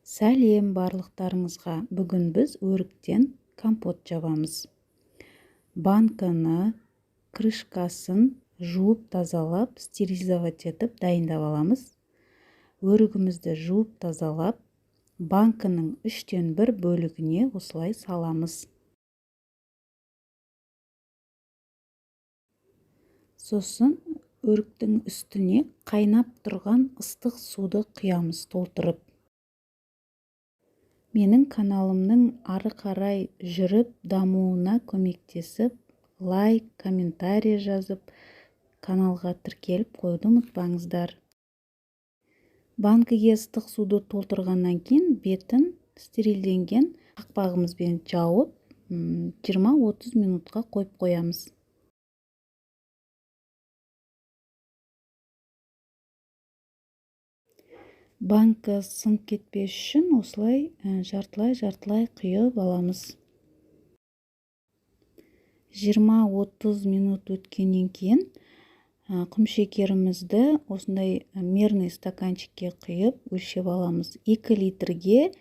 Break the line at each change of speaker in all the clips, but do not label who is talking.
Сәлем барлықтарыңызға! Бүгін біз өріктен компот жабамыз. Банканы, крышкасын жуып тазалап, стерилизовать етіп дайындап аламыз. Өрігімізді жуып тазалап, банкінің 1/3 бөлігіне осылай саламыз. Сосын өріктің үстіне қайнап тұрған ыстық суды құямыз толтырып. Менің каналымның ары қарай жүріп дамуына көмектесіп, лайк, комментарий жазып, каналға тіркеліп қоюды ұмытпаңыздар. Банкіге ыстық суды толтырғаннан кейін бетін стерилденген қақпағымызбен жауып, 20-30 минутқа қойып қоямыз. Банка сынып кетпес үшін осылай жартылай-жартылай құйып аламыз. 20-30 минут өткеннен кейін құмшекерімізді осындай мерный стаканчикке құйып өлшеп аламыз. 2 литрге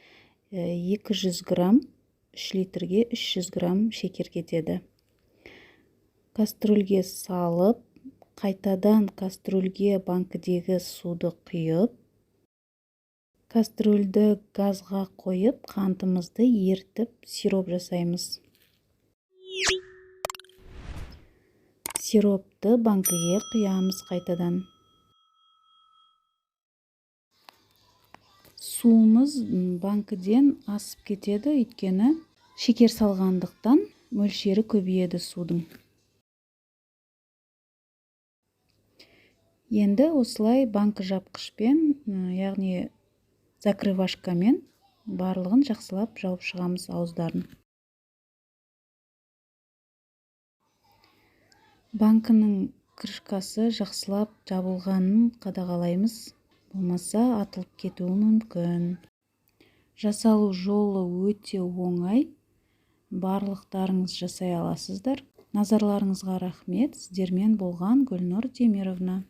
200 грамм, 3 литрге 300 грамм шекер кетеді. Кастрюльге салып, қайтадан кастрюльге банкідегі суды құйып, кастрюльді газға қойып, қантымызды ерітіп сироп жасаймыз. Сиропты банкіге құямыз қайтадан. Суымыз банкіден асып кетеді, өйткені шекер салғандықтан мөлшері көбейеді судың. Енді осылай банкі жапқышпен, яғни закрывашкамен барлығын жақсылап жауып шығамыз ауыздарын. Банкінің крышкасы жақсылап жабылғанын қадағалаймыз, болмаса атылып кетуі мүмкін. Жасалу жолы өте оңай, барлықтарыңыз жасай аласыздар. Назарларыңызға рахмет. Сіздермен болған Гүлнұр Темировна.